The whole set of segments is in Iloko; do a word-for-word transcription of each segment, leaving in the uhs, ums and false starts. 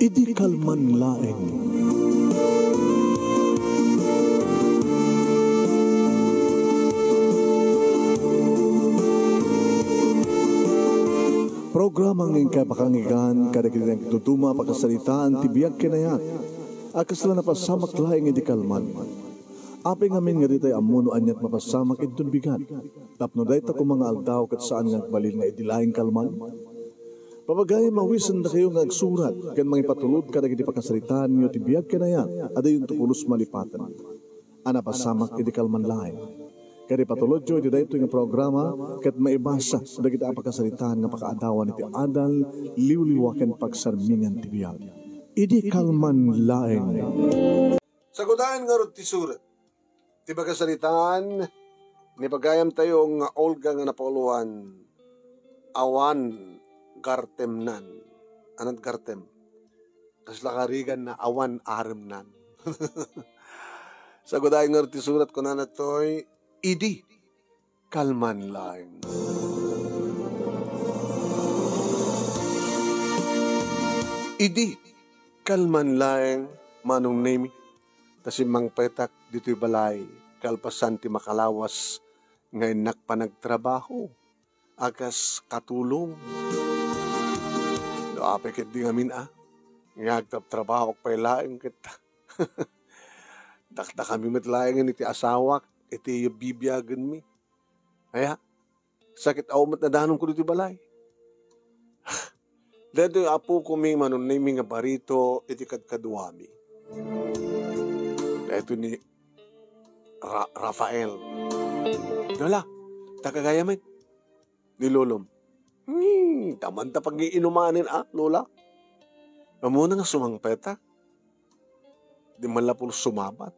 Idi kalman laeng. Programa nga inkay pakangigan kadagiti nagduduma a pakasaritaan ti biag ken ayat a kasla napasamak laeng idi kalman. Apay ngamin nga ditay ammo no aniat mapasamak inton bigat, tapno dayta koma nga aldaw ket saan nga agbalin nga idi laeng kalman? Papagayam, awisendakayo nga agsurat ken mangipatulod kadagiti pakasaritaanyo ti biag ken ayat a diyonto pulos malipaten a napasamak idi kalman laeng. Ket ipatulodyo iti daytoy nga programa ket maibasa dagiti a pakasaritaan nga pakaadawan iti adal, liwliwa ken pagsarmingan ti biag. Idi kalman laeng. Sagudayen ngarud ti surat. Ti pakasaritaan, ni pagayamtayo nga Olga nga napauluan, awan gartemnan. Anat gartem? Kasla karigan na awan aremnan. Sagudayen ngarud ti surat, kunana toy, idi kalman laeng. Idi kalman laeng, Manong Nemi, ta simmangpetak ditoy balay kalpasan ti makalawas nga innak panagtrabaho a kas katulong. No apay ketdi ngamin a, nga agtrabtrabahoak pay laeng ket dakdakami met laengen iti asawak iti bibiagenmi. Aya, sakit a met nadanonko ditoy balay. Daytoy apokomi, Manong Nemi, nga barito iti kadkaduami. Daytoy ni Ra-, Rafael. Lola, ta kagayam met ni lolom. Hmm, damanta pangiinumanen a, Lola. Ammona nga sumangpetak. Di man la pulos sumabat.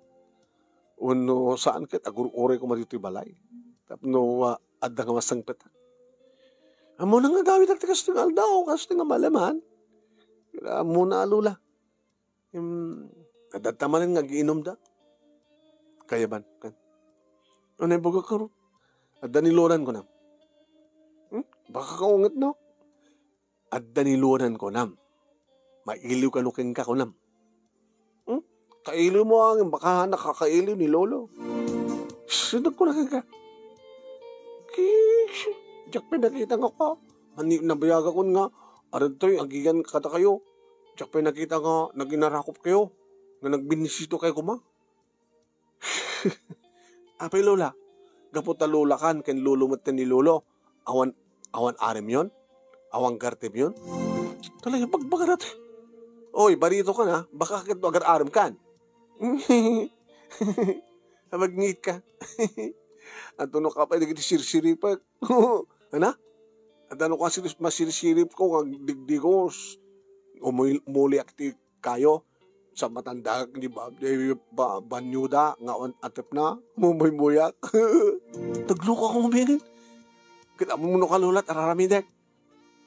Wenno saan ket agur-uray koma ditoy balay. Tapno, ah, adda nga masangpetak. Ammona nga agawidak ti kastoy nga aldaw, kastoy nga maleman. Ammona a, Lola. Em, adda manen nga agiinumda. Kayaban, kan. Ano yung baga karo? Adda ni Lolan ko na. Hmm? Baka kaunget, no? Adda ni Lolan kunam. Mailiw kano kenka kunam. Hmm? Kailiw mo ang baka nakakailiw ni Lolo. Sunod ko na kenka. Kish, diak pinakita nga ka. Ani nabayaga kun nga, aradtoy, agigan kada kayo. Diak pinakita nga, naginarakop kayo. Nga nagbinisito kayo kuma. Apay, Lola, gapu ta lola kan ken lolo met ni Lolo, awan, awan arem yon? Awan gartem yon? Talaga, bagbagarat. Oy, barito kan, ha? Baka ket agar-arem kan. Abagngit ka. Anto no kapay dagiti sirsiripek? Ana? Adda no kasi masirsirip ko nga digdigos. Umul-, umuliak ti kayo. Sa matanda ni ba, eh, ba, banyuda nga on atep na, mumuymuyak. Tagluka ko mabingin. Kita mo no kalulat, araramidek.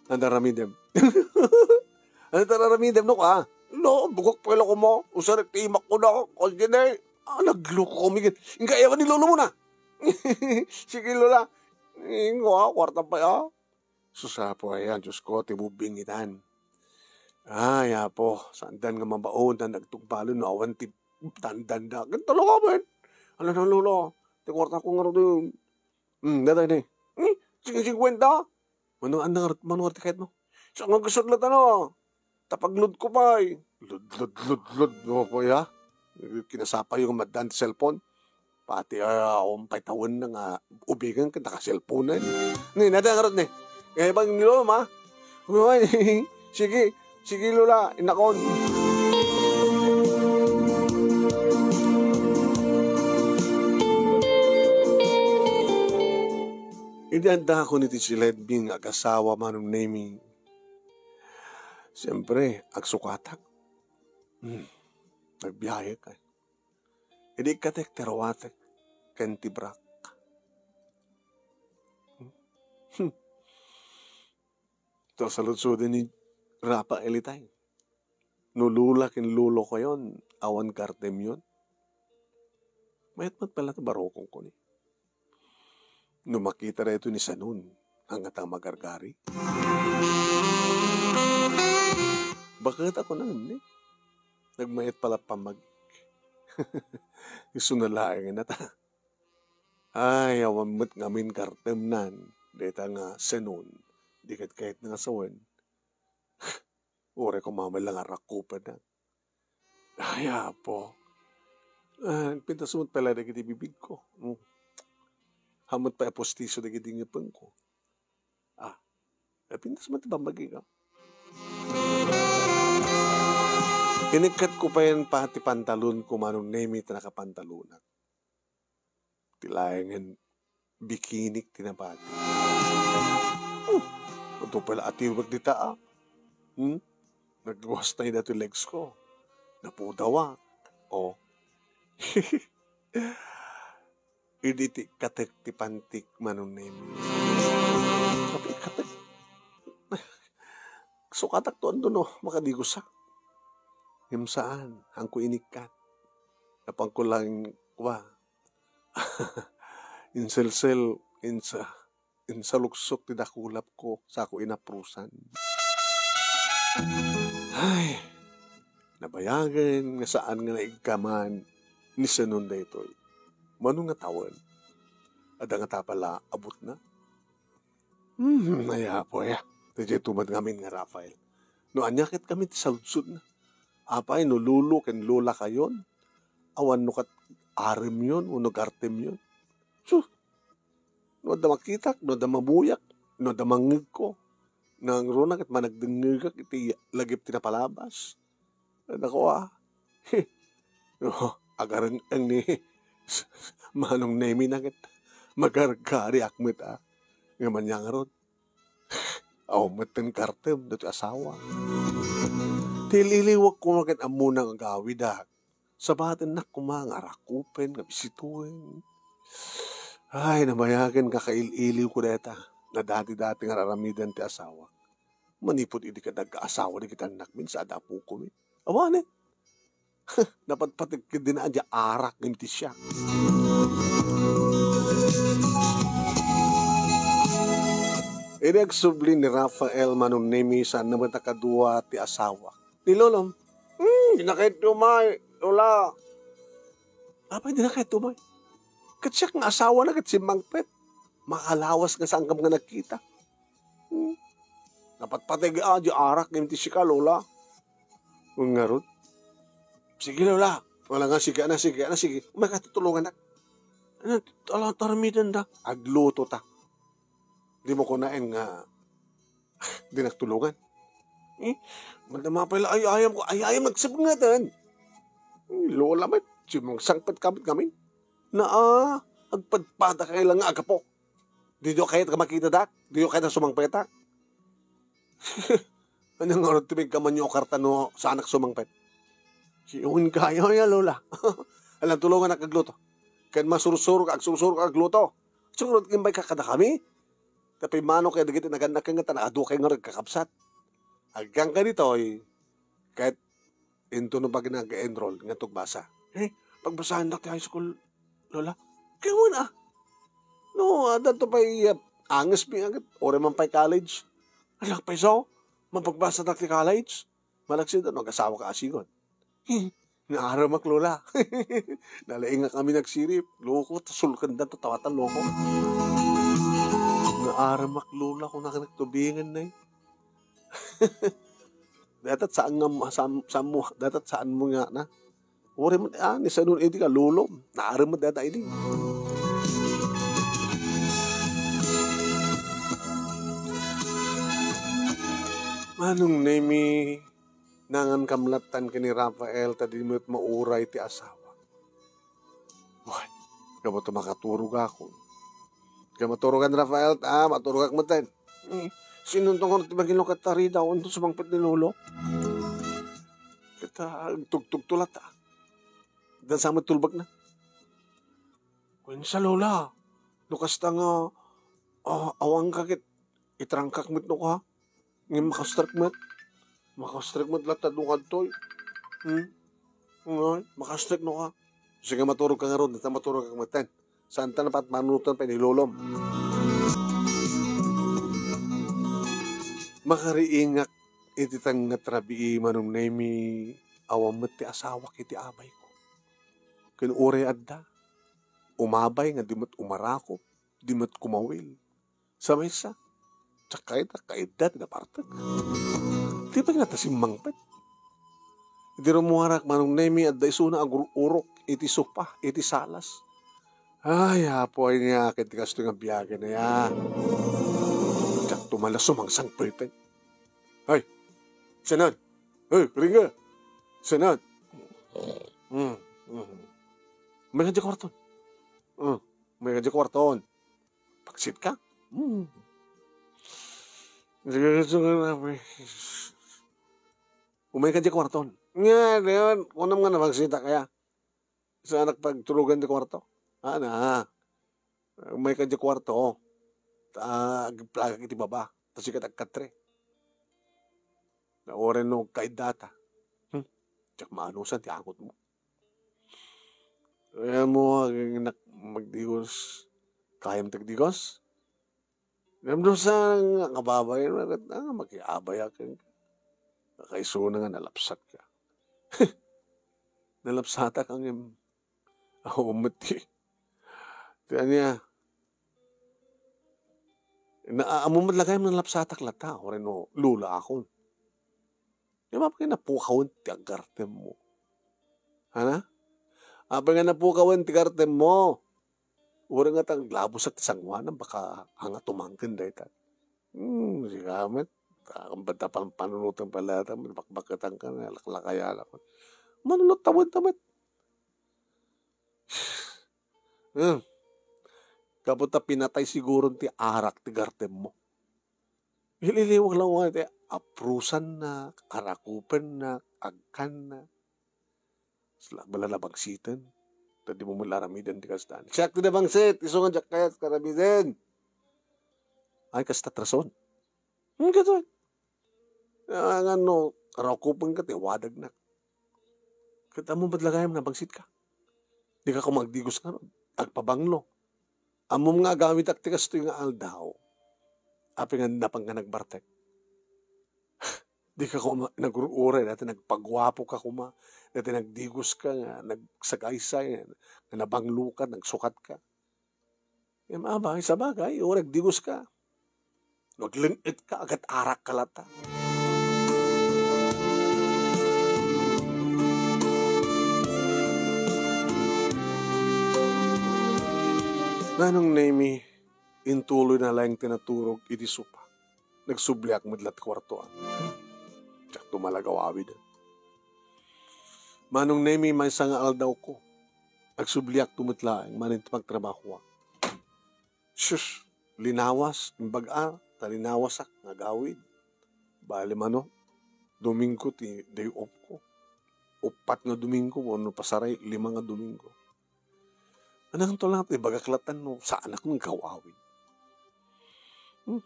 Anda ramidem. Ano ta raramidem no ka? No, bugok pa ilo ko mo. Usarek ti imak ko na. Kung sino, ah, nagluko ko, migit. Ingka ewan ni lolo mo na. Sige, Lola. Ingo, ah, kwarta pa, ah. Sus, Apo, ayan, Diyos ko, ti bubing itan. Ay, Apo, sandan nga mabaon, na nagtugbalon, no, awan ti tandan da. Ganito lang, amen. Ano na, Lolo? Ti kwarta ko nga rin. Hmm, dada ini. Hmm, sige, singkwenta. Mano, ano, mano, ti kahit mo? Sa nga gusto lang, ano? Tapaglud ko pa, eh. Lud, lud, lud, lud. No, po, ya. Kinasapa yung madan ti cellphone. Pati, ah, umpay tawen na nga ubigan ka nakaselponan. Ni, nada nga rod ni. Eh, bang nilom, ha? Uy, sige, sige, Lola, inakon. Idi adda ko ni ti Siledbing agasawa, Manong Nemi. Siyempre, agsukatak. Hmm. Nagbiyahe ka. Idi ikkatek ti ruatek ken ti brak. Hmm. Ito, saludsuden ni Rafael itay. No lula ken lolo kayon, awan gartem yon. Mayat met pala ti barokon ko ni. No makita daytoy ni Sanon, angata magargari. Baket ako na ni. Nagmayat pala pamag-, isu na laeng na ta. Ay, awan met ngamin kartemnan, deta nga senon, di ket kayat nga sawen. Uray ko mamay lang arakupen na. Ay, Apo. Ah, pintas met pala dagiti bibig ko. Hmm. Hamet pay a pustiso dagiti ngepeng ko. Ah, napintas met ti bambagi ko. Inikkat ko payen pa ti pantalon ko, Manong Nemi, ta nakapantalonak. Ti laengen bikinik ti napati. Hmm, adu pay la atiwek dita, ah. Hmm? Nagluwas na ida ti legs ko. Napudawak. Oh. Idi ti katek ti pantik, Manong Nemi. Apay katek? Sukatak to, ando no, makadigusak. Ngem saan, hanko inikkat. Napangko lang, wa. Inselsel, insa, insaluksok ti dakulap ko, sako inaprusan. Ay, nabayagen nga saan nga naigkaman ni Senon daytoy. Mano nga tawen? Adda nga tapala abutna? Hmm, ay, Apo, aya. Daytoy tuman ngamin nga Rafael. No ania ket kami ti saludsodna? Apay no lolo ken lola kayon? Awan no kat aremyon wenno gartemyon? Sus! No adda makitak, no adda mabuyak, no adda mangngegko, nangruna ket managdengngegak iti lagip ti napalabas. Nako, ah. No, agareng-eng ni Manong Nemi na ket magargariak met, ah. Ngem ania ngarud? Awan met ten kartem datoy asawa. Ti il-iliwek koma ket ammona nga agawidak. Sabatennak koma nga arakupen nga bisituen. Ay, nabayagen nga kail-iliwko dayta. Nadati-dati nga ar-aramiden ti asawa. Manipud idi ket nagkaasawa dagiti annakmi, saan a apokomi. Awanen. Napatpateg ketdi a diay arak ngem ti siak. Idi agsubli ni Rafael, Manong Nemi, saanna met a kadua ti asawa. Ni Lolom, "Hmm, dina kayat umay, Lola." "Apay dina kayat umay? Ket siak nga asawana ket simmangpet. Makalawas nga saankam nga nagkita." Hmm. Napatpateg a diay arak ngem ti sika, Lola. Ngarud, "Sige, Lola. Wala nga, sige na, sige na, sige. Umay ka, tutulonganak." "Ano, ala, tarmiden da." "Agluto ta. Di mo kunaen nga dinak tulongan?" "Eh, madama pay la ay-ayam ko. Ay-ayam nagsipngetan." "Eh, Lola, met, simangsangpet ka met ngamin." "Naa, agpadpada ka lang nga agapo. Diyo kayat nga makita dak? Diyo kayat nga sumangpetak?" "Ania ngarud ti maikkamanyo a karta no saanak sumangpet?" "Siyon kayo ya, Lola. Alang tulonganak agluto. Ken masursuro ka, agsursuro ka agluto. Sumurot nga imbay ka kadakami. Tapay mano kay dagiti nagannak nga ta nakadua kay nga agkakabsat. Agyan ka ditoy, ket intono pay nga nag-enroll nga tugbasa." "Eh, pagbasaandak ti high school, Lola?" "Kaywan a. No, adda to pay, ah, anges mi agad, uray man pay college." "Ala pay so, mapagbasadak ti college? Malaksid no agasawak a asigon." "Naaremak, Lola. Nalaingak amin agsirib. Loko, ta sulken da, tatawatan loko." "Naaremak, Lola, kunak, tubingen na eh." Dayta saan nga ma-, sam-, sammo, dayta saan mo nga na. Uray met, ah, ni Sanon idi nga lolom. Naarem met dayta idi. Manong Nemi, nangan kamlattan ken ni Rafael ta di met mauray ti asawa. Wen, gapu ta makaturogakon. Ket maturogan, Rafael, ta maturogak metten. Eh, sinonto nga ti mangilo ket taridaw, inton sumangpet ni Lolo? Ket, ah, agtugtugto latta. Dansa met tulbekna. Kuensa, Lola. No kasta nga, ah, awan ka ket itrangkak met no ka. Ngem makastrek met. Makastrek met latta no kadtoy. Hmm? Ngay, makastrek no ka. Sige, maturog ka ngarud, ta maturog ka metten. Saan ta napatmanutan pay ni Lolom. Makariingak iti tengnga ti rabii, Manong Nemi, awan met ti asawak iti abayko. Ken uray adda, umabay nga di met umarakop, di met kumawil. Sa maysa, diak kayat a kaidda ti napartek. Di pay ngata simmangpet. Iti rummuarak, Manong Nemi, adda isuna agur-urok iti sopa, iti salas. Ay, Apo, ay niya, ket ti kastoy nga biagen aya. Diakto man la sumangsangpeten. Ay, sinan? Ay, karingga. Sinan? Mm, mm. Umayka diay kuarton. Mm, umayka diay kuarton. Pagsit ka? Hmm. Sige, sige, sige. Umayka diay kuarton. Nga, dayon, kunam nga napagsitak aya. Sa anak pagtulugan ti kuarto. Ana, umayka diay kuarto. Ta, agplagak iti baba. Ta sika ti agkatre. Na uray no agkaiddata. Hmm. Diak maanusan ti angotmo. Ayan mo, agnak-, magdigos. Kayam ti agdigos? Ngem no sa nga kababain mo, ket, ah, makiabayak kenka. Nakaisuna nga nalapsatka. Nalapsatak ngem, awan met ti, ti ania, na, ammom met la gayam nalapsatak latta, uray no lulaakon. Di ba, apay nga napukawen ti agartemmo? Hana? Apay nga napukawen ti agartemmo? Uray ngata aglabosak ti sangoanan, baka anga tumangken dayta. Hmm, sika met. Akan banta pan-, panunotan pay latta, bakbaketanka, laklakayanakon. Manulot tawen ta met. Hmm. Gapu ta pinatay siguron ti arak ti agartemmo. Ililiwag la nga ti aprusannak, arakupennak, agkannak. Sla bala nabangsiten. Ta dimo met la aramiden ti kasta. Siak ti nabangsit, isu nga diak kayat nga aramiden. Ay, kasta ti rason. Hmm, katon. Ah, nga no, arakupenka ti wadagnak. Ket ammom met la gayam nabangsitka. Dika koma agdigos ngarud, agpabanglo. Ammom nga agawidak ti kastoy nga aldaw. Apay nga napanka nagbartek? Dika koma nagur-uray, dayta nagpaguapoka koma, dayta nagdigoska, nga nagsagaysay, nga nabangloka, nagsukatka. Ngem abay, sabagay, uray agdigoska. No agleng-etka, agat-arakka latta. Manong Nemi, intuloyna laeng ti naturog iti sopa. Nagsubliak met la ti kuartoan. Diakto malagaw-awiden. Manong Nemi, maysa nga aldawko. Agsubliakto met laeng manen ti pagtrabahoak. Sus, linawas, imbag-a, ta linawasak nga agawid. Bali, mano, Domingo ti day off ko. Uppat nga Domingo, wenno pasaray, lima nga Domingo. Ananto laeng ti ibagak latta no saanak nga agawid? Hmm.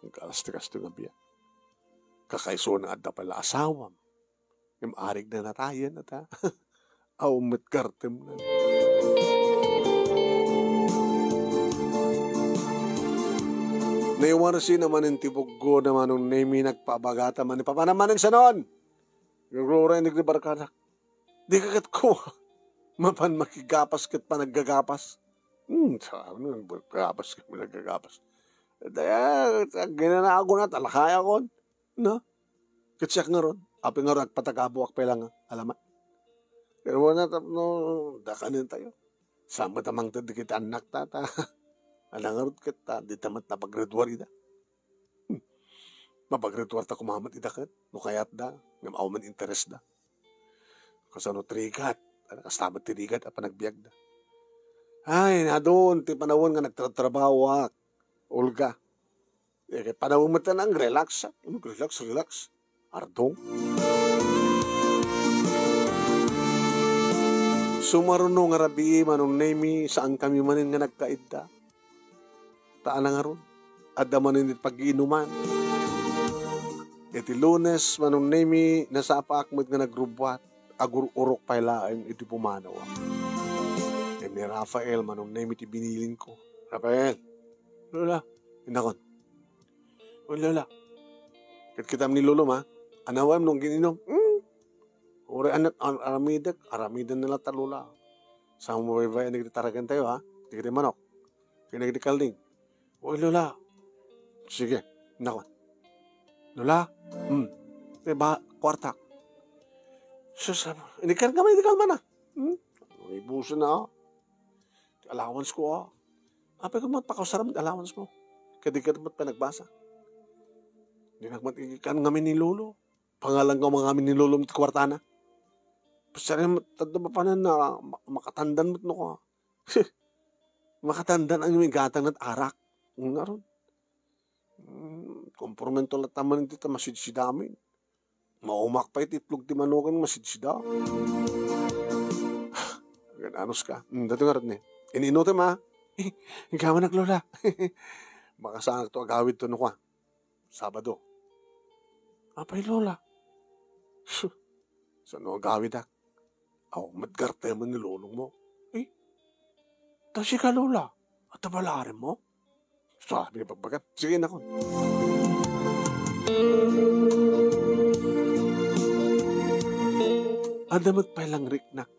Agkalas ti kastoy nga biag. Kakaisuna adda pay la asawam. Ngem arigna natayen, ata. Awan met gartemna. Naiwarsina manen ti buggo na Manong Nemi, nagpabagata manen, "Papanam manen sanon? Nagruray nagribarkanak. Dika ket ko mapan makigapas ket panaggagapas." Hmm, sa-, ano, gapas ket panaggagapas. Daya, aginanaak kuna, talakayakon. No? Ket siak ngarud, apay ngarud agpatagabuak pay la nga alaman. Pero wala tapno dakanen tayo. Saan met a mangted dagiti annakta, ta ala ngarud ket ta, dita met napagreduar ida. Hmm. Mapagreduar ta koma met ida ket, no kayatda, ngem awan man interesda. Kasano ti rigat? Ano, kasta met ti rigat a panagbiagda. Ay, nadun ti panawen nga nagtratrabahoak, Olga. Eh, ket panawen met nga relax, ah. Ano, relax, relax. Ardong. Sumaruno nga rabii, Manong Nemi, saankami manen nga nagkaidda. Ta ala ngarud, adda manen iti pag-iinuman. Iti Lunes, Manong Nemi, nasapaak met nga nagrubbuat, agur-urok pay laeng iti pumanaw. Ken ni Rafael, Manong Nemi, ti binilinko. "Rafael, Lola, inakon." "O, Lola." Ket kitam ni Lolo, ma, anawaem no agin-inom. Hmm. Uray anak, ar-, aramidek, aramiden na latta, Lola. Sa mabaybay-an dagiti taraken tayo, ha? Dagiti manok. Ken dagiti kalding. Oy, Lola. Sige, nakon. Lola, hmm. Te ba, kuartak. Sus, inikan kami, inikan man, ah. Hmm? Ibusen na, ah. Ti allowance ko, ah. Apay ko met pakausarem ti allowance mo. Kadi ka met pay nagbasa. Dinak met ikan ngamin ni Lolo. Pangalan ko ngamin ni Lolo ti kuartana. Pasari met, tadda mapanan na ma-, makatandan met no ka. Makatandan ang imigatang nat arak. Ngarud. Hmm, kompormento latta man iti ta masidsida amin. Maumak pay ti itlog ti manoken masidsida. Agan-anos ka. Hmm, dati nga rat ni. Iniinutem, ah. Igamanak, Lola. Makasaanak to agawid to no kua. Sabado. Apay, Lola? Saan no agawidak? Aw, met gartemen ni lolong mo. Eh? Ta sika, Lola. At abalarim mo? Sabi ni Pagbagat. Sige, nakon. Adda met pay lang riknak.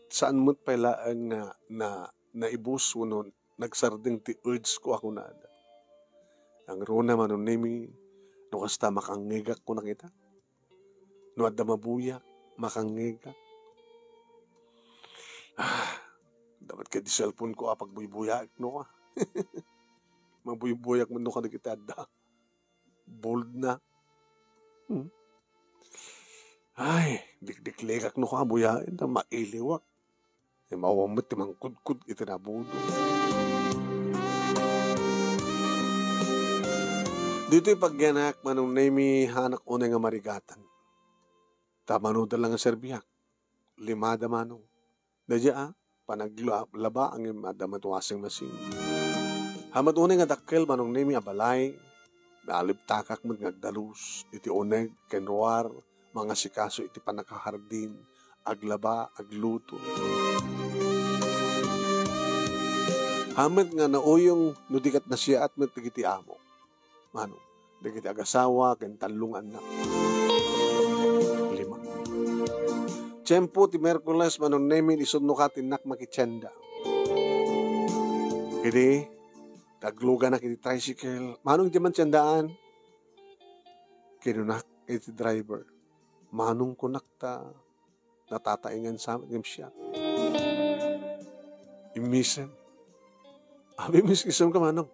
Saan met pay laeng nga na, naibus wenno nagsardeng ti urge ko a kunada. Nangruna Manong Nemi, no kasta makangngegak kunak ita. No adda mabuyak, makangngegak. Ah, dapat kadi cellphone ko a pagbuybuyaek no ka. Mabuybuyak man no kadagiti adda. Bold na. Hmm. Ay, dikdiklikak no ka, buyaen ta, mailiwak. Ti maawam met ti mangkudkod iti nabudo. Ditoy pagyanak, Manong Nemi, haanak unay nga marigatan. Ta mano da lang nga serbiak. Limada, Manong. Daydiay, ah, panaglaba ngem adda met washing machine. Haanak unay nga dakkel, Manong Nemi, a balay, naalibtakak met nga agdalus iti uneg ken ruar, mangasikaso iti pannakahardin, aglaba, agluto. Haanak nga nauyong no di ket nasiaat met dagiti amo. Manong, dagiti agasawa ken tallo nga annak. Lima. Tiempo ti Miyerkules, Manong Nemi, isut no ka ti innak makitienda. Idi, tagluganak iti tricycle. Manong, diay man tiendaan? Kinunak iti driver. Manong, kunak ta natataengan sa amin ngem siak. Immisem. Abi, immisem ka, Manong.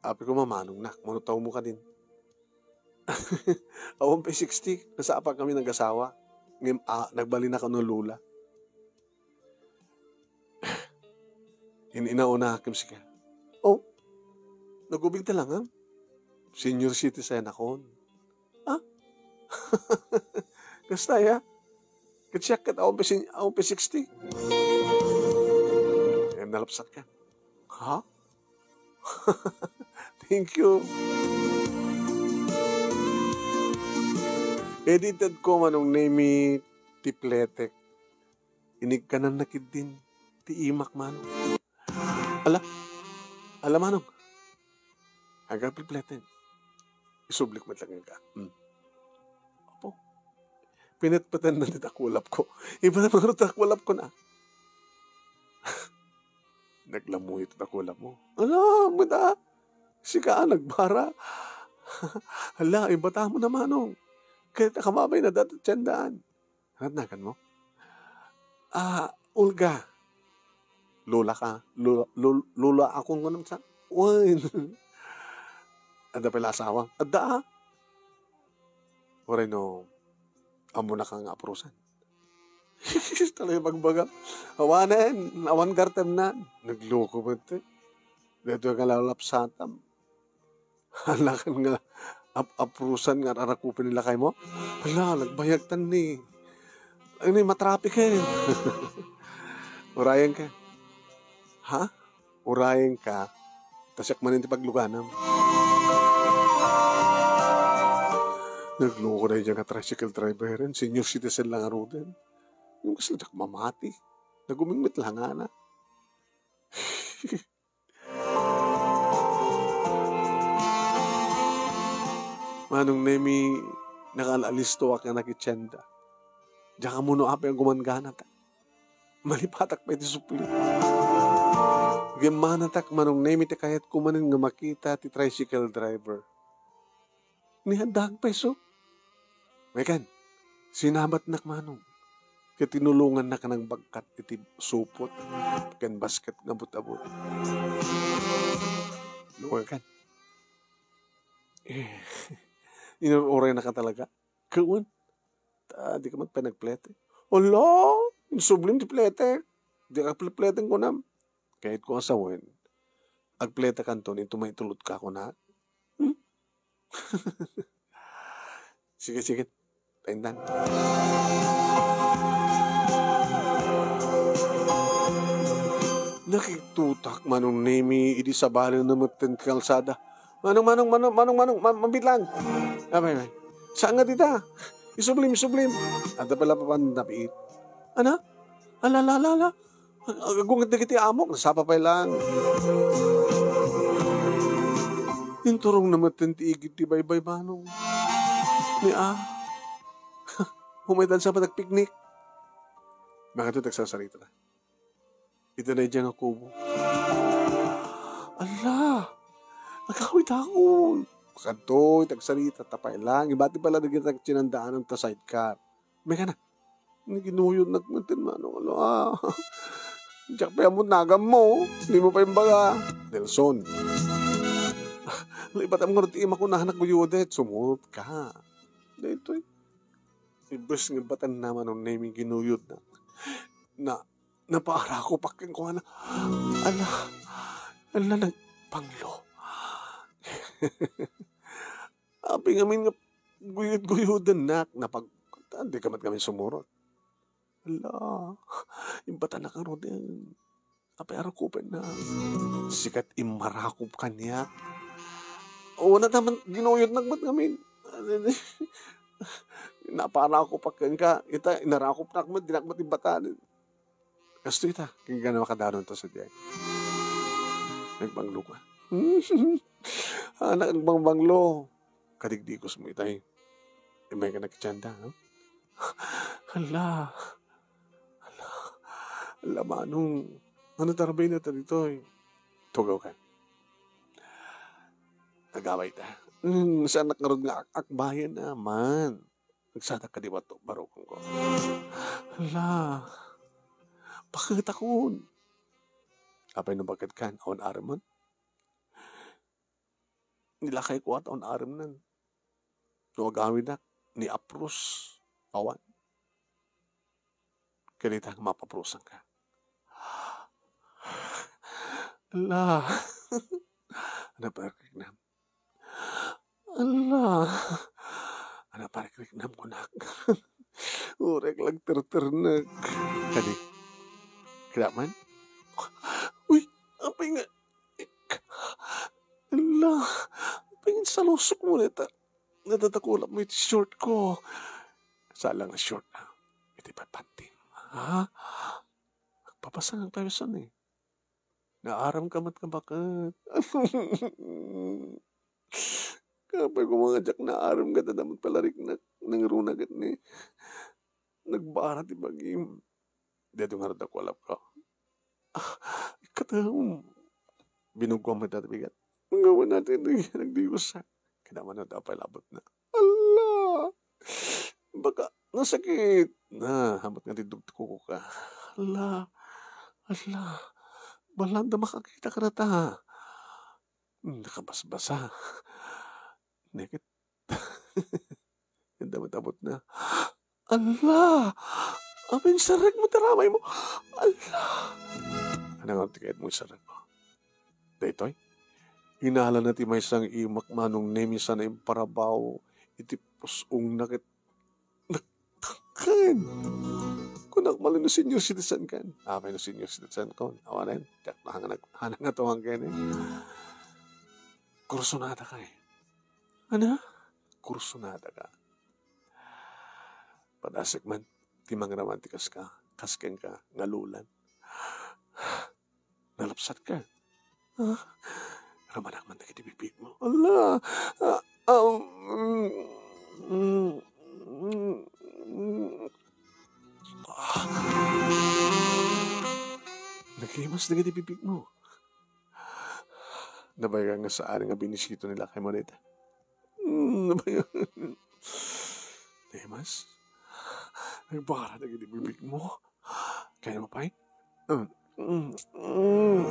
Apay ko, mamanongnak, mano tawmo kadin? Awan pay sixty, nasapa kami nagasawa. Ngem, ah, nagbalin ako no Lola. In-inauna kim sika. Oh, nagubing ta lang, ha? Senior citizen akon. Ah? Kasta, ya? Ket siak ket awan pay sin-, awan pay sixty. Ngem nalapsat ka. Ha? Thank you. Edited ko, Manong Nemi, ti pletek. Inikkananna ketdin ti imak, Manong. Ala, ala, Manong. Aga pilpleten. Isublik met lang ka. Hmm. Apo. Pinetpetenna ti dakulapko. Iba na, Manong, dakulapko na. Naglamuyo ti dakulapmo. Ala, mada. Sika, ah, nagbara. Ala, ibatmo na, Manong. Ket akamabay na dati tiendaan. Anat naganmo? Ah, Olga. Lola ka? Lo-, lo-, lola akon kunam sa? Wen. Adda pay la asawa? Adda, ah. Uray no, ammona ka nga aprusan. Talaga pagbaga. Awanen, awan gartem na. Nagloko met, eh. Dito nga lalapsatam. Anakan nga ap-, aprusan nga arakupen ni lakaymo? Hala, nagbayagtan ni. Ay, ni matrapik, eh. Urayen ka. Ha? Urayen ka. Ta siak man ti pagluganam. Nagloko na iya nga tricycle driver, and senior citizen lang aruden. Yung kasi diak mamati. Nagumingmit lang, ana. Manong Nemi, nakaal-alistoak nga nakitienda. Diak ammo no apay a gumangganatak. Malipatak pay ti supli. Gimmanatak, Manong Nemi, ti kayatko manen nga makita ti tricycle driver. Ni adda agpeso. Wen kan, sinabatnak, Manong. Ket tinulongannak a nagbagkat iti supot ken basket nga abut-abut. Wen kan. Eh, inur-uraynaka talaga. Ket wen, ta, dika met pay nagplete. Ala, insublim ti plete. Dika agplepleteng kunam. Kayatko a sawen, agpletekanto inton maitulodka, kunak. Hmm? Sige, sige. Paintan. Nakitutak Manong Nemi idi sabalenna metten ti kalsada. "Manong, Manong, Manong, Manong, Manong, ma-, mabiit lang." Abay, abay. "Saan nga dita? Isublim, isublim." Adda pay la papan nabiit. Ana? Ala, ala, ala, ala. Ag-, agunget dagiti amok, nasapa pay lang. Inturongna metten ti igid ti baybay, Manong. Ni a, umay ta sa nagpiknik. Bakit ito nagsasarita na? Ito na dyan nga kubo. Ala! Agawid ako! Kadto, tagsarita, tapay lang. Ibati pala dagiti nagtsinandaan ta sidecar. May ka na. Ni ginuyod nagmantin, Manong, ala. Diak pay ammon nagammo. Di mo pa imbaga. Nelson. Lipat mo nga ti ima ko na naguyudet. Sumurot ka. Daytoy. Imbes nga batan naman ang naming ginuyod na. Na, napaarako pa kenkuana. Ala, ala, nagpanglo. Apay ngamin nga guyod-guyodan nak, napag-, di ka met ngamin sumurot. Ala, imbatan na ka, Rodel. Apay arakupen na. Sikat immarakop kaniak. Wala naman, ginuyod nak met ngamin. Naparakop pa kenka. Ita, inarakop nak met, di nak met imbatan. Kasto ita, ken ka na makadanon to sa diay. Nagbanglo ka. Anak, nagbangbanglo. Kadigdigos mo itay. Imay ka nagtienda, ha? Hala. Hala. Hala, Manong. Ano tarbay na ta ditoy? Tugaw ka. Nagaway ta. Hmm, saan nak ngarud nga ak-, akbayan naman? Nagsadak ka di ba to, barukong ko? Hala. Bakit akon? Apay no bakit kan? Awan aramon? Nilakay ko at awan aramon. No agawidak, ni apros. Awan. Kanita nga mapaprosan ka. Ala. Ano pa, Ala. Ano, parikriknam kunak. Urek lang terternek. Kadi. Kaya man? Uy, apay nga. Ala, apay nga salusok mo neta. Natatakulap mo iti short ko. Sala nga short, ha? Iti papanti. Ha? Agpapasang ang pawisan, eh. Naaram ka met ka baket. Kapay ko nga diak naaram ket adda met pala riknak, nangruna ket ni nagbara ti bagim. Daytoy ngarud a kualap ko. Ah, ikkatem. Binugko met dati bigat. Ngem natin, nagdigosak. Kinamano da pay labot na. Ala! Baka nasakit. Na, hamat nga ti dugtuko ka. Ala, ala. Balanda makakita ka na ta. Hmm, nakabasbasa. Nekit. Ang damot-amot na. Ala! Amin sarag mo, taramay mo. Ala! Ano nga tikayat mo sarag mo? Daytoy, inala na ti maysa nga imak, Manong Nemi, sana imparabaw iti pus-ong na ket nagtangken. Kunak, mali no senior citizen kan. Apay no senior citizen kon? Awanen, diak na nga nag-, hanang nga tuwang ken, eh. Kursunada ka, eh. Ano? Kursunada ka. Padasek man, ti mangraman ti kas ka, kas kenka, nga lulan. Nalapsat ka. Ah, ramanak man dagiti bibig mo. Ala, ah, ah, mm, dagiti bibigmo. Nabayagan nga saan nga binisita ni lakaymo dayta. Hmm, nabayagan. Demas, nagbara dagiti bibigmo. Kayatmo pay? Mm, mm, mm.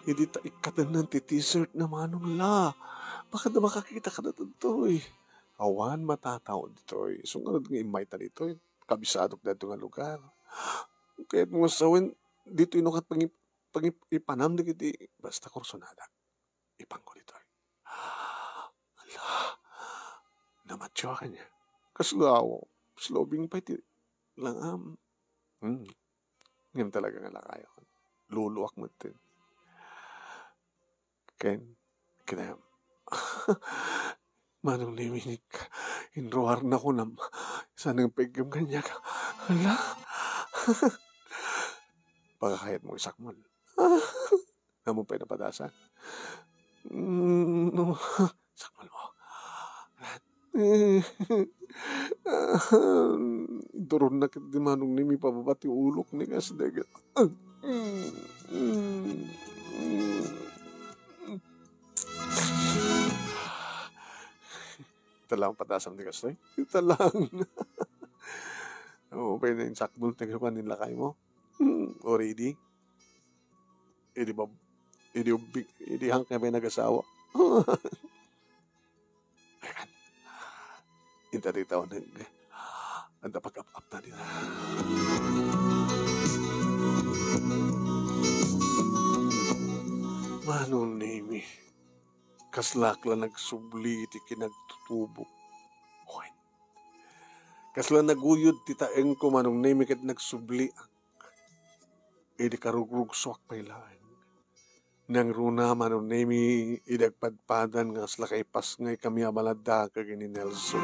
Idi ta ikkatennan ti dessert na manong la. Baka da makakita ka na ditoy. Awan matatao ditoy. Isu ngarud nga immayta ditoy. Kabisadok daytoy nga lugar. Kayatmo nga sawen, ditoy no kat pangi-, pangi-, ipanam dagiti basta kursunada. Ipanko ditoy. Ala, namatio a kaniak. Kasla, kasla ubing pay ti langam. Hmm. Ngem talaga nga lakayon. Luluak metten. Ken, kinam. Manong Nemi, inruarna kunam. Saan nga peggem kaniak? Hala? Pakakayatmo isakmol. Ammom pay napadasan? Mm, no. Sakmolmo. Inturonna ket ni Manong Nemi pababa ti ulok ni kas dagit. Ita lang patasam ti kastoy. Ita lang. Oo, pay na insakmol ti kakuan ni lakaymo. Already. Idi bab-, idi ubbing, idi hangkay pay nagasawa. Ayan. Inta dita uneg. Anta pag-ap-apta dita. Manong Nemi, kaslak la nagsubli iti kinagtutubok. Wen, kasla naguyod ti taengko, Manong Nemi, ket nagsubliak. Idi karugrugsoak pay laeng. Nangruna, Manong Nemi, idi agpadpadan nga kasla kaipasngay kami a maladakag ni Nelson.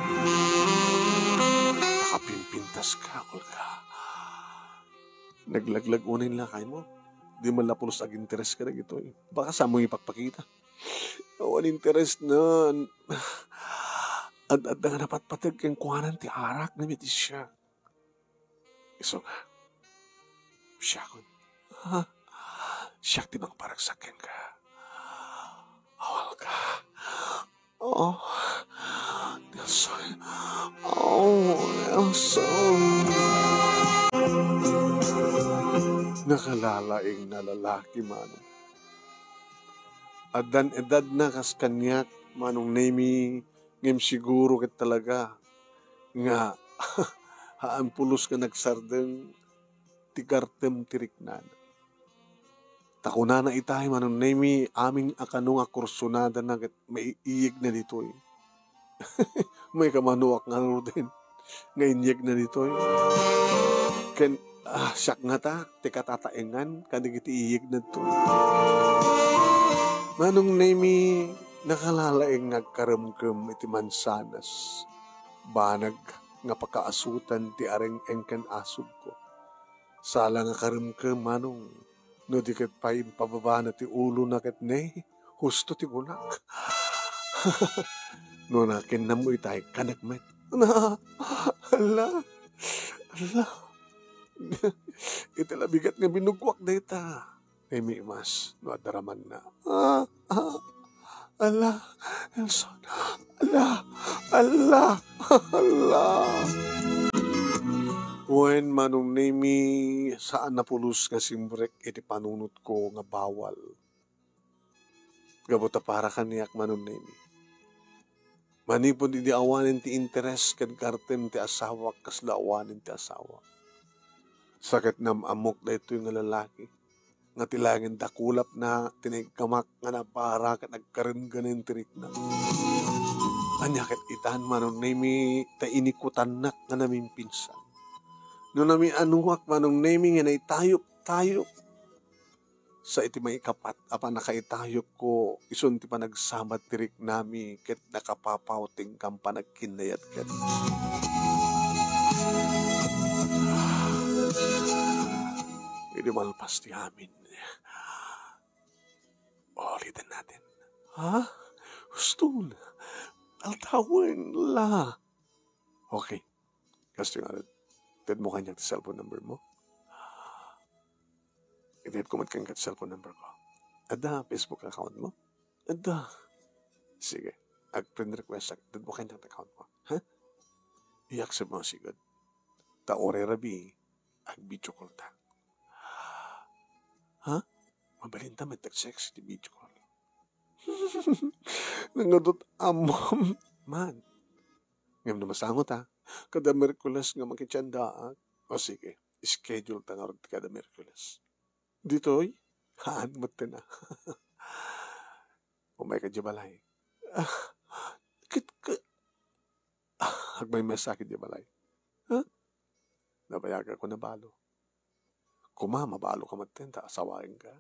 Nakapimpintas ka, Olga. Naglaglag unay lakaymo. Di man la pulos aginteres ka dagitoy. Baka saan mo ipakpakita. Awan interes na. Ad-adda nga napatpateg kenkuanan ti arak ni Metisha. Isu nga, siakon. Ha? Siak ti mangparagsak kenka. Awal ka. Oh, Nelson. Oh, Nelson. Nakalalaing na lalaki, Manong. Addan edad na kas kaniak, Manong Nemi, ngem siguro ket talaga nga haan pulos nga nagsardeng ti gartem ti riknana. Ta kunana itay, Manong Nemi, amin a kano nga kursunadana ket maiiyegna ditoy. May kamanuak ngaruden nga inyegna ditoy. Ken, ah, siak ngata ti katataengan kadagiti iyegna ditoy. Manong Nemi, nakalalaeng nga agkaremkem iti mansanas. Banag nga pakaasutan ti areng-eng ken asugko. Sala nga karemkem, Manong, no di ket pay impababana ti ulona ket ne, husto ti kunak. No nakinnam mo itay, kanek met. Na, ala, ala. Iti labigat nga binugwak dayta. Nemimas no adda ramanna. Ah, ah, ala, Nelson, ala, ala, ala. Wen, Manong Nemi, saan a pulos nga simrek iti panunotko nga bawal. Gapu ta para kaniak, Manong Nemi. Manipud idi awanen ti interes ken gartem ti asawak, kasla awanen ti asawak. Sakit nam-ammok daytoy nga lalaki, nga ti laeng dakulapna ti naiggamak nga nabara ket agkarengganen ti rikna. Ania ket itan, Manong Nemi, ta inikutannak nga namimpinsan. No namianuak, Manong Nemi, nga naitayok-tayok, sa iti maikapat a pannakaitayokko, isun ti panagsabat ti riknami ket nakapapawtingkam panagkinnayat ket. Idi malpas ti amin, uliten natin. Ha? Huston. Altawen la. Okay. Kastoy ngarud. Itedmo kaniak ti cellphone number mo? Itedko met kenka ti cellphone number ko. Adda Facebook account mo? Adda. Sige. Ag-friend request ak. Itedmo kaniak ti account mo. Ha? I-accept mo sigud. Ta uray rabii, ag-video call ta. Ha? Mabalinta met ag-sex iti video call. Nangadot amam. Man. Ngem no masangot, ha? Kada Miyerkules nga makitsiandaak. O sige, schedule ta ngarud kada Miyerkules. Ditoy? Haan met na. Umayka idiay balay. Ah, ket, ket, ah, agmaymaysa idiay balay. Ha? Nabayagakon a balo. Kuma, mabaloka met ta asawaenka.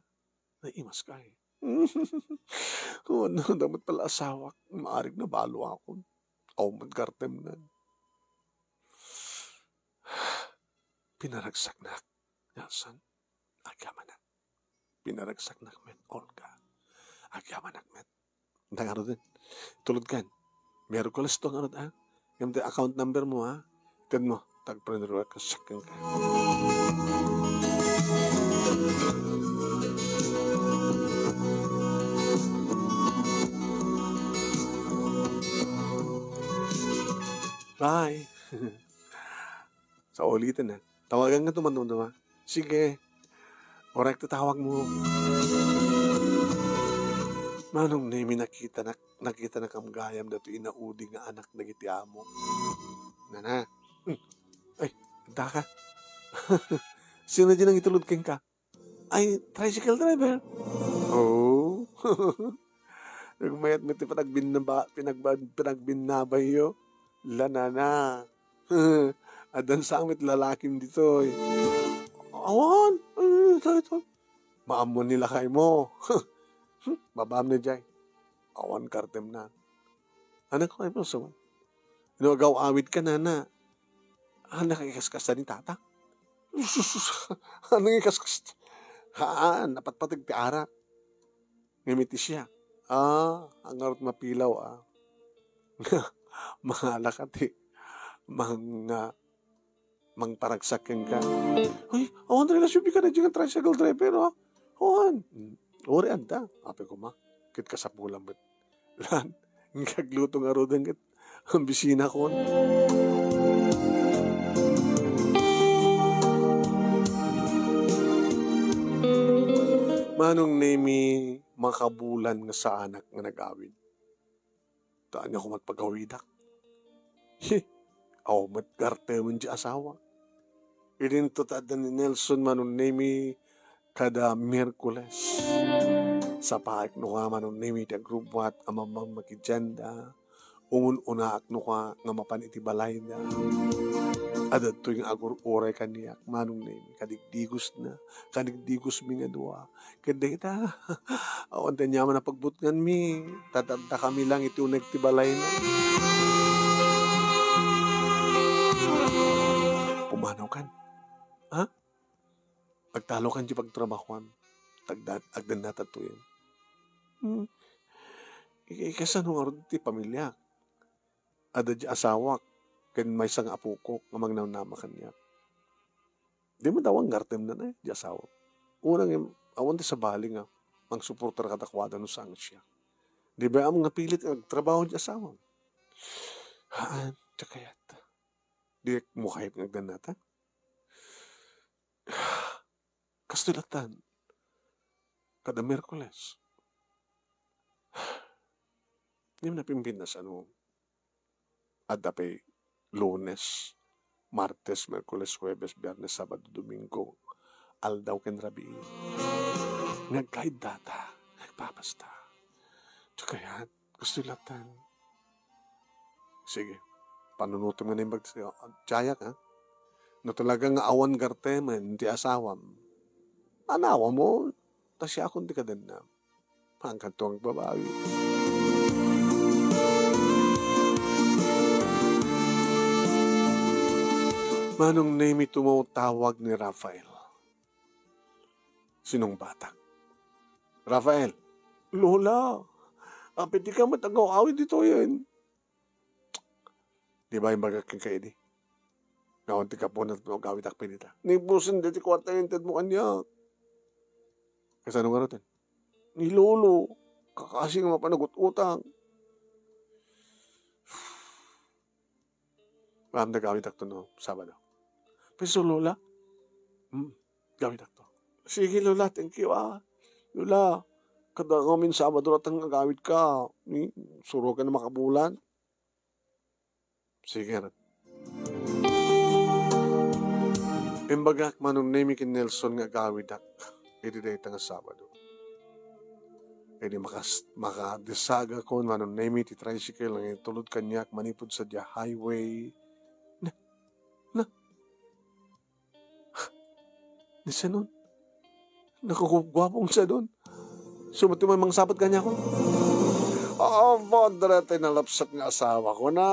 Naimaska, eh. Wen, adda met pala asawak. Maarig nabaloakon. Awan met gartemnan. Pinaragsaknak, Nelson. Agyamanak. Pinaragsaknak met, Olga. Agyamanak met. Ita ngaruden. Tulodkan. Miyerkules to ngarud, a. Ngem ti account number mo, a. Itedmo, ta ag-friend request ak kenka. Bye. Sa ulitin, a. Tawagan ka tuman, tuman, tuman. Sige. Oray ti tawag mo. Manong Nemi, nakitanak, nakitanakam gayam datoy inaudi nga anak dagiti amo. Nana. Hmm. Ay, adda ka. Sino di nangitulod kenka? Ay, tricycle driver. Oh. Nagmayat met ti panagbinnaba-, pinagba-, panagbinnabay yo. La, nana. Addan sa met lalakim ditoy. Awan. Ay, ito, ito. Maammo ni lakay mo. Babaam na jay. Awan gartemnan. Anak ko, ay, puso. No, agaw-awid ka, nana. Ah, nakikaskas ni tata. Sus, sus, sus. Ano nga ikaskas? Haan, napatpateg ti arak. Ngem iti siak. Ah, ang ngarud mapilaw, a. Mangala ka ti mang-, ah, mangparagsak kenka. Ay, awan relasyon mi kaniay nga tricycle driver, a. Awan. Hmm, uray adda. Apay koma, ket kasapulan met. Lan, agluto ngaruden ket ambisinakon. Manong Nemi, makabulan nga saanak nga nag-awid. Ta ania koma ti pagawidak? He, awan met gartemen ti asawa. Idinto ta adda ni Nelson, Manong Nemi, kada Miyerkules. Sapaek no ka, Manong Nemi, ti agrubbuat a mamammakidianda. Umun-unaak no ka nga mapan iti balayda. Adda datoy nga agur-uray kaniak, Manong Nemi, kadigdigosna, kadigdigosmi nga dua. Ket dayta, awan ti aniaman a pagbutnganmi, ta adda kami lang iti uneg ti balayna. Pumanaw kan. Ha? Agtalo kan ti pagtrabahoan. Agda-, agdannata tuyen. Hmm. I-, i-, kasano ngarud ti pamiliak? Adda di asawak, ken maysa nga apok nga mangnamnama kaniak. Di met awan gartemna, eh, di asawak. Una nga, awan ti sabali nga mangsuportar kadakuada no saan nga siak. Di ba am nga pilit nga agtrabaho di asawam? Haan, ti kayat. Di mo kayat nga agdannata? Kastoy lattan. Kada Miyerkules. Ngem napimpintas, ano, adda pay Lunes, Martes, Miyerkules, Huwebes, Biyernes, Sabado, Domingo, aldaw ken rabii. Nga agkaiddata, nga agpapasta. Diak kayat, kastoy lattan. Sige, panunotem nga naimbag ti, tiayak, ha? No talaga nga awan gartemen ti asawam, anawam, ta siakon ti kadennam. Haankanto nga agbabawi. Manong Nemi, tumawtawag ni Rafael. Sinungbatak. Rafael. Lola, apay dika met agaw-awid ditoyen? Di ba imbagak kenka idi? Awan ti gapuna no agawidak pay dita. Ni Bossing, dayta kuarta nga intedmo kaniak. Kasano ngarud? Ni Lolo, kakasi nga mapanagut-utang. Ma'am, nagawidakto no Sabado. Pay isu, Lola? Hmm, gawidakto. Sige, Lola, thank you, ah. Lola, kada ngamin Sabado latta nga agawidka, ni, suroka nga makabulan. Sige, ret. Imbagak, Manong Nemy, ken Nelson nga agawidak iti dayta nga Sabado. Idi makas-, makadisagakon, Manong Nemy, ti tricycle nga itulod kaniak manipud sadiay highway. Na, na, ni Senon. Nakagupguapong Senon. Sumati man mangsabat kaniak. Ah, padre, ti nalapsat nga asawak na.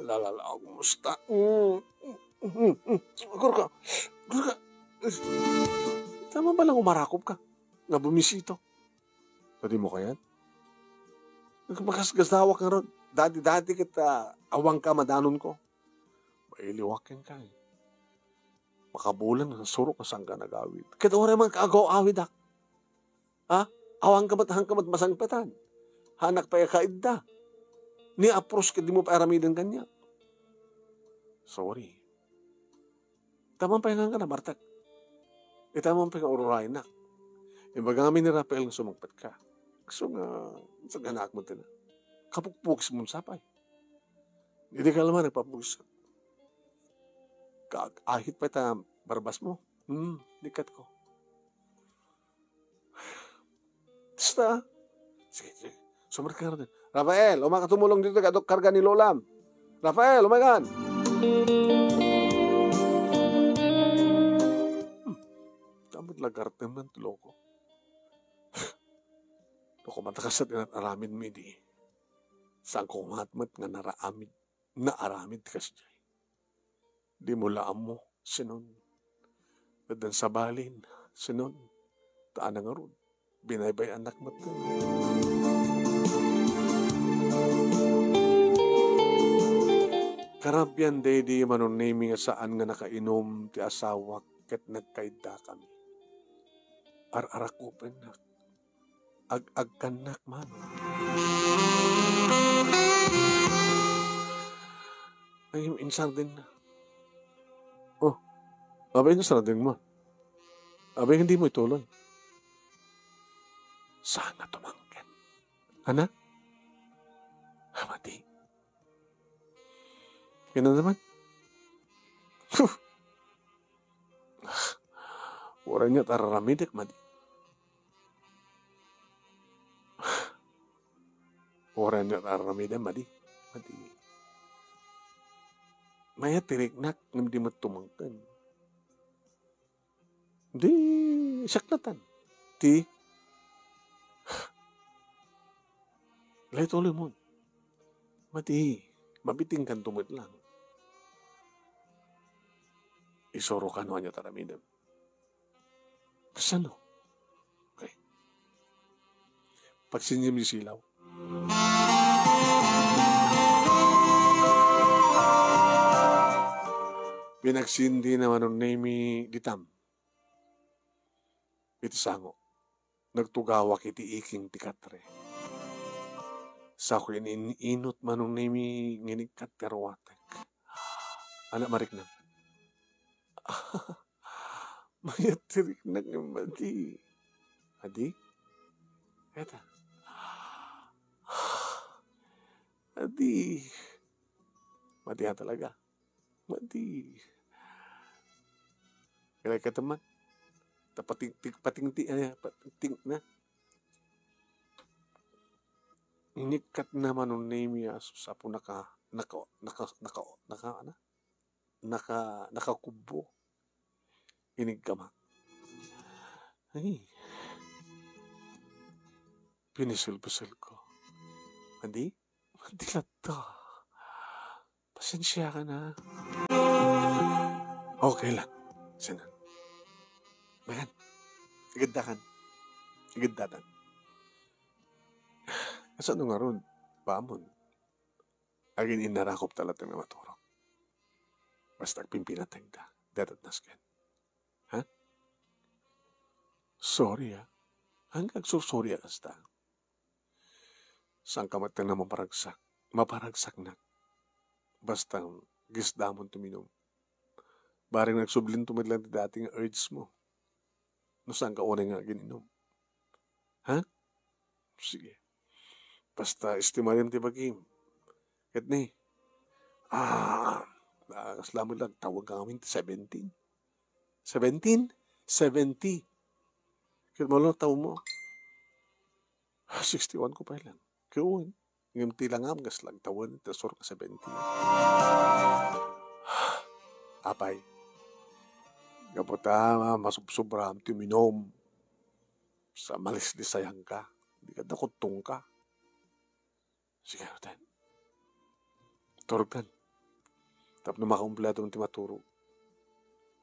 Lalala, kumusta? Mm, mm, mm, mm. Agurka. Agurka. Tama ba lang umarakop ka? Nga bumisito. Pwede mo kayat? Nagpakasgasawak nga ron. Dati-dati kita awang ka madanonko. Mailiwak ken ka, eh. Makabulan nga surok nga saan ka nagawid. Ket uray man kaagaw-awidak. Ha? Awan ka met, han ka met masangpetan. Hanak pay a kaidda. Ni apros ket dimo pay aramiden kaniak. Sorry. Ita man pay nga, nga namartek. Ita man pay nga ururaynak. Imbagami ni Rafael nga sumangpet ka. Kaso nga, saganaak mo din. Kapukpukis mo sapay. Idi ka laman nagpapugis. Kaag-ahit pay ta barbas mo. Hmm, dikat ko. Basta. Sige, sige. Sumar ka na din. Rafael, umaka tumulong dito, kadok karga ni Lolam. Rafael, umakan! Hmm. Dapat lagartem ng loko. Loko, matakas at inat aramid mi di. Saan ko matmat nga naraamid, naaramid kasdiay. Di mo la ammo, Senon. Addan sabalin, Senon. Taan ngarud. Binaybay-anak met. Karabian daydi Manong Nemy nga saan nga nakainum ti asawak ket nagkaidda kami. Ar-arakupennak. Ag-agkannak man. Ay, insardeng na. Oh, abay, insardeng mo. Abay, hindi mo ituloy. Sana tumangken. Ana? Mati. Yan na naman. Huh! Uray niya tararamidek, madi. Uray niya tararamidek, madi. Madi. Maya tiriknak, ngem di met tumangken. Di, saklatan. Ti, Lay tuloy mo. Madi, mabitingkan tumit lang. Isuro ka no anya taramidem. Kasano? Okay. Pagsinyem ni silaw. Pinagsindi na Manong Nemy ditam. Iti sango. Nagtugawak iti iking ti katre. Sako in-inut Manong Nemy nga inigkat ti aruatek. Anak mariknam. Mayat ti riknak nga madi. Madi? Eta. Madi. Madi nga talaga. Madi. Kaya ka teman. Ta pating, ting, pating, ti, ay, pating, ting, na. Inikkat na Manong Nemy a sus, apo naka, naka, naka, naka, naka, ano? Naka, nakakubbo. Inigkama. Ay. Pinisil-pisil ko. Madi? Madi latta. Pasensya ka na. Okay lang. Sinan. Makan. Igiddakan. Igiddakan. Kasano ngarud? Bamon. Agin inarakop talaga nga maturog. Basta agpimpinatengta, dadat nasken. Ha? Sorry, ah. Hanggang agsursori a kasta. Saan ka met nga maparagsak? Maparagsaknak. Basta, gisdamon tuminom. Bareng nagsublinto met lang ti dati nga urge mo. No saan ka unay nga agin-inom. Ha? Sige. Basta, estimarim ti bagim. Ket ni, ah, ah, kasla met lang, tawag ka ngamin ti seventeen. Seventeen? Seventy. Ket malo, taw mo. Sixty-one ko pay lang. Kawen. Ngem ti langam, kasla agtawen, ti sur ka seventy. Apay, gapu ta masubsobram ti uminom. Sa malislisayan ka. Di ka dakuttong ka. Sige, ten. Turog ten. Tapno makakumpleto ti maturo.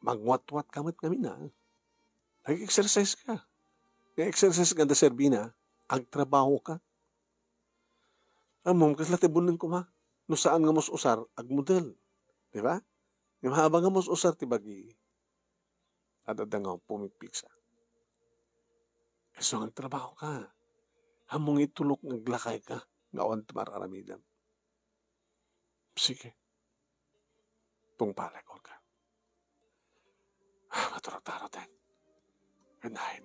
Mangwatwat ka met ngamin, ha? Nag-exercise ka. Nga exercise nga da serbina, agtrabaho ka. Ammom, kasla ti buneng koma. No saan nga mus-usar, agmodel. Di ba? Ngem habang nga mus-usar ti bagi, adda nga pumipigsa. Isu nga agtrabaho ka. Ammom nga itulok nga aglakay ka, nga awan ti mar-aramidem. Sige. Tungpalek, Olga. Ah, maturotaro ten. Good night.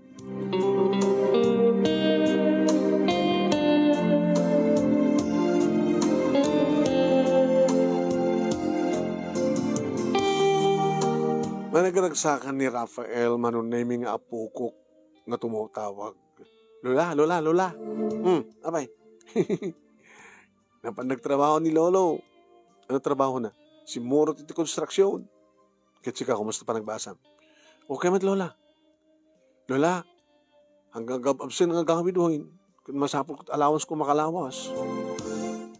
Managragsakan ni Rafael, Manong Nemi nga apokok nga tumawtawag. Lola, lola, lola. Hmm, apay. Napan nagtrabaho ni Lolo. Ano trabaho na? Simmurot iti konstruksyon. Ket sika, kumusta panagbasam? Okay met, Lola. Lola, hanggang agab-, absent nga agawid wen. Ket masapul ket allowance ko makalawas.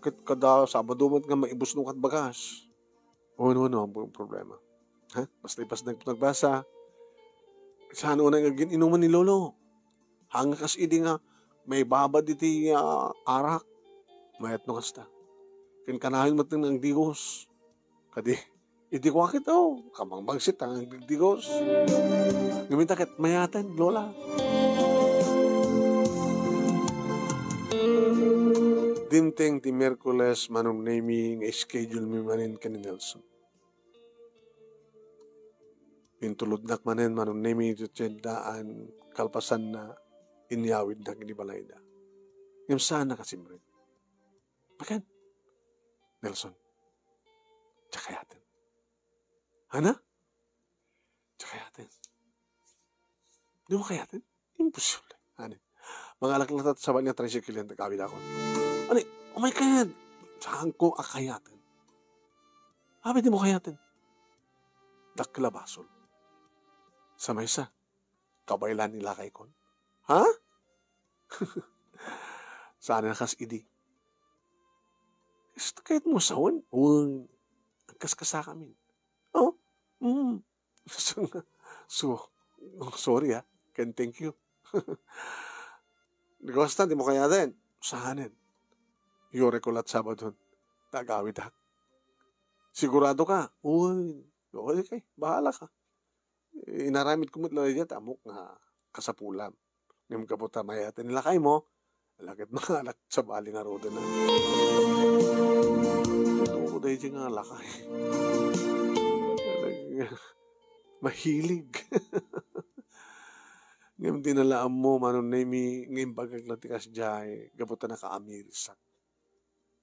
Ket kada Sabado met nga maibusno kat bagas. Wenno, wenno, ampon problema. Ha? Basta ipasnek ti nagbasa. Saan unay nga gin-inuman ni Lolo? Haan nga kas idi nga maibabad iti, ah, arak. Mayat no kasta. Ken kanayon met nga agdigos. Kadi, idi ko akita, oh, kamangbangsit nga agdigos. Ngem ita ket mayaten, Lola. Dimteng ti Miyerkules, Manong Nemi, nga schedule mi manen ken ni Nelson. Intulodnak manen, Manong Nemi, iti tiendaan, kalpasanna, inyawidnak iti balayda. Ngem saanna kasimrek. Baken, Nelson, diak kayaten. Ana? Diak kayaten. Dimo kayaten? Imposible. Ani? Mangalak latta ti sabali nga tricycle-en, agawidakon. Ani? Oh my God! Saanko a kayaten. Apay dimo kayaten? Dakkel a basol. Sa maysa, kabaylan ni lakaykon. Ha? Saan a kas idi. Kasta kayatmo sawen? Wen, agkaskasakamin. Oh? Mm. So, so, sorry, ah. Ken thank you. Di ko kasta, dimo kayaten. Saanen? Iyurek ko latta Sabadon. Agawidak. Sigurado ka? Uy, okay, bahala ka. Inaramid ko met la dayta, ammok nga kasapulam. Ngem gapu ta mayaten ni lakaymo, ala ket mangalak sabali ngaruden. Ano ko daydi nga lakay? Mahilig. Ngem di na la ammo, Manong Nemi, nga imbagak la ti kasdiay, gapu ta nakaamirisak.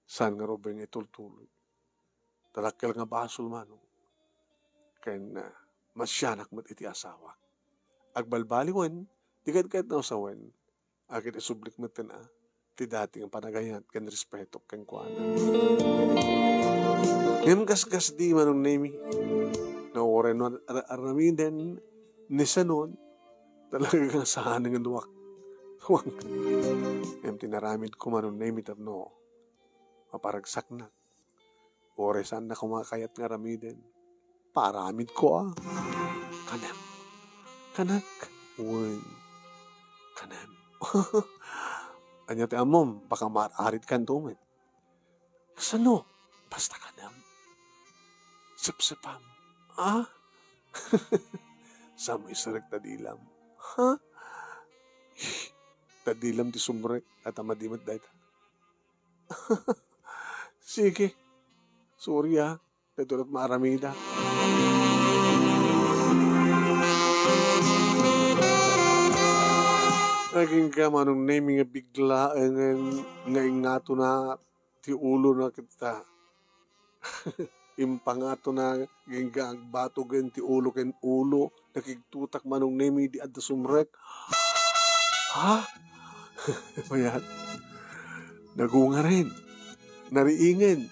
Saan ngarud nga itultuloy? Ta dakkel nga basol, Manong. Ken, ah, masianak met iti asawak. Agbalbaliwen, di kayat-kayatna a sawen, agid isublik metten a, ti dati nga panagayat ken respeto kenkuana. Ngem kaskas di, Manong Nemi, no uray no ar-, ar-, aramiden, ni sanon, talaga nga saan nga duak. Duak. Ngem ti naramid ko, Manong Nemi, tapno maparagsaknak. Uray saannak koma a kayat nga aramiden, paaramidko a. Kanak. Kanak. Wen. Kanem. Ania ti ammom, baka maar-aritkanto met. Kasano? Basta kanem. Sepsepam. Ah? Sa maisarek ta dilam. Ha? Ta dilam ti sumrek, at amadi met dayta. Sige. Sorry, ah. Daytoy met maaramida. Agingga Manong Nemi nga biglaengen nga ingatona ti ulona ket ta. Impangatona agingga agbatogen ti ulo ken ulo. Nakigtutak Manong Nemi idi adda sumrek. Ha? Ayan. Nagungaren. Nariingen.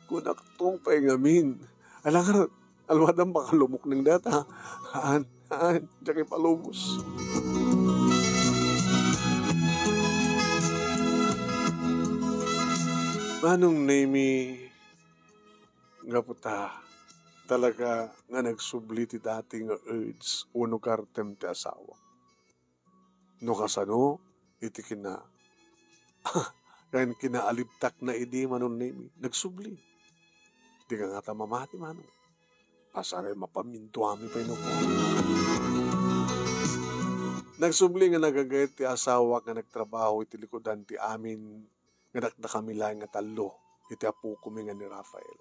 Kunak tong pay ngamin. Alangar, alwadan makalumok neng data. Haan, haan, diak ipalubos. Manong Nemi, gapu ta, talaga nga nagsubli ti dati nga urge wenno gartem ti asawa. No kasano, iti kina-, ken kinaalibtakna idi Manong Nemi, nagsubli. Di ka ngata mamati, Manong. Pasaren mapamintuami pay no. Nagsubli nga nagagayat ti asawa nga nagtrabaho iti likudan ti amin nga dakdakami laeng nga tallo iti apokomi nga ni Rafael.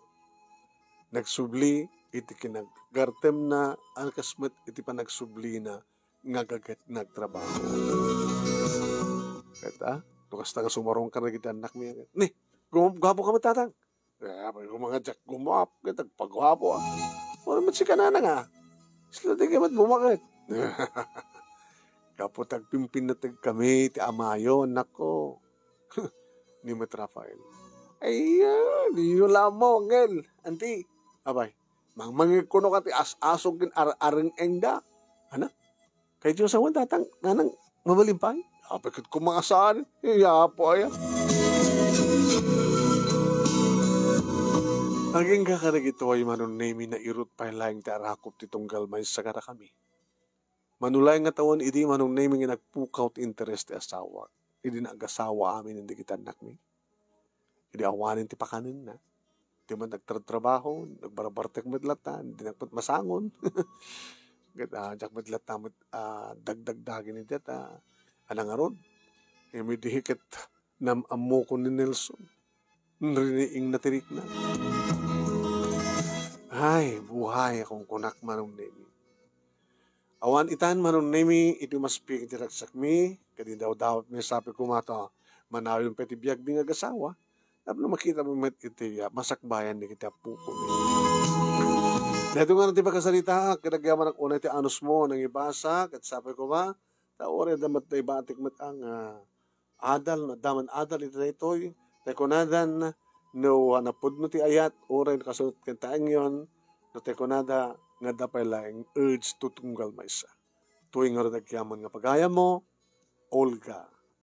Nagsubli iti kinagartemna a kas met iti panagsublina nga gaget nga agtrabaho. Ket, ah, no kasta nga sumarungkar dagiti annakmi, ni, gum-, guapo ka met, tatang. Eh, apay ko nga diak gumuap, ket agpaguapo, ah. Ano met si kanana nga? Isla di ka met bumaket. Gapu ta agpimpinateg kami ti amayo, annakko. Ni met Rafael. Ay, ah, diyo lamang, Angel. Anti, abay, mangmangeg kuno ka ti as-asog ken ar-areng-engda. Anak, kay Dios awan datang, nanang mabalin pay? Apay ket kumangasaan, iya po aya. Agingga kadagitoy Manong Nemi, nairut pay laeng ti arakop ti tunggal maysa kadakami. Manulay nga tawen idi Manong Nemi nga nagpukaw ti interes ti asawa, idi nagasawa amin dagiti annakmi. Idi awanen ti pakanenna. Di met nagtratrabaho, nagbarbartek met latta, dinak met masangon. Ket, ah, diak met latta met, ah, dagdagdagen iti data. Ana ngarud? Imidi ket nam-ammokon ni Nelson. Riniing na ti rikna. Ay, buhay, a kunkunak Manong Nemi. Awan itan Manong Nemi, iti umasping iti ragsakmi, ket idawdawatmi, sapi koma ta, manayon pay ti biagmi nga agasawa, tapno makitami met iti, ah, masakbayan dagiti appokomi. Daytoy nga ti pakasaritaak, ket agyamanak unay ti anusmo, nangibasa, ket sapi koma, ta uray adda met naibatik met ang, ah, adal, no adda man adal iti daytoy, tay kunadan, no, ah, napudno ti ayat, uray nakasunot ken taengyon, no tay kunada nga adda pay laeng urge to tunggal maysa. Toy ngarud agyaman nga pagayammo, Olga.